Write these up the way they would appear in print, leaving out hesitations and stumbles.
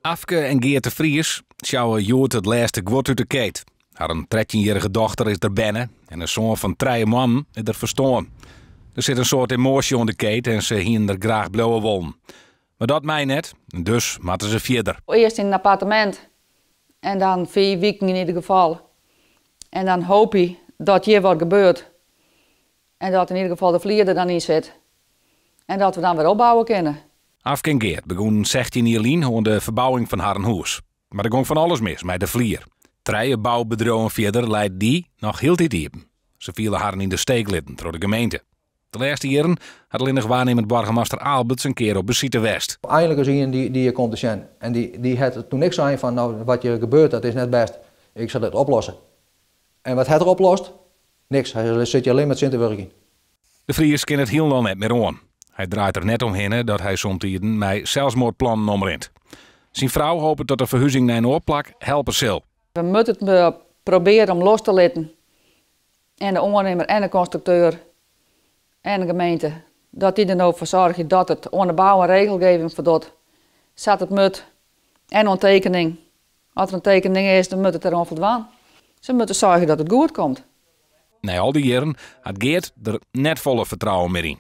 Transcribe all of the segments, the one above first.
Afke en Geart de Vries sjouwe hjoed it lêste guod út de keet. Harren trettjinjierrige dochter is der berne en in soan fan trije moannen is der ferstoarn. Der sit in soad emoasje oan de keet en se hienen der graach bliuwe wollen. Mar dat mei net en dus moatte se fierder. Earst yn in appartemint en dan 5 wiken yn ieder gefal. En dan hoopje dat hjir wat gebeurt en dat yn ieder gefal de flier der dan yn sit en dat we dan wer opbouwe kinne. Afke en Geart begûnen 16 jier lyn oan de ferbouwing fan harren hûs. Mar der gong fan alles mis mei de flier. Trije boubedriuwen fierder leit dy noch hieltyd iepen. Se fiele harren yn de steek litten troch de gemeente. De lêste jierren hat allinnich waarnimmend boargemaster Aalberts in kear op besite west. Einlik is ien dy't hjir komt te sjen. En dy hat toen ek sein fan no wat hjir gebeurt dat is net bêst, ik sil it oplosse. En wat hat er oplost? Niks, hy sit hjir allinne mar tsjin te wurkjen. De Vries kin it hielendal net mear oan. Hy draait der net omhinne dat hy somtiden mei selsmoardplannen omrint. Syn frou hopet dat de ferhuzing nei in oar plak helpe sil. We moatte it probearje om los te litten. En de oannimmer en de konstrukteur en de gemeente, dat dy der no foar soargje dat it oan de bou en regelgeving foldocht sa't it moat. En oan tekening. As der in tekening is, dan moat it deroan foldwaan. Se moatte soargje dat it goed komt. Nei al dy jierren hat Geart der net folle fertrouwen mear yn.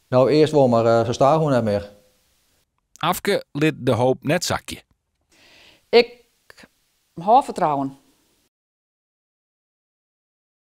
No, earst wol, mar sa stadichoan net mear. Afke lit de hoop net sakje. Ik hâld fertrouwen.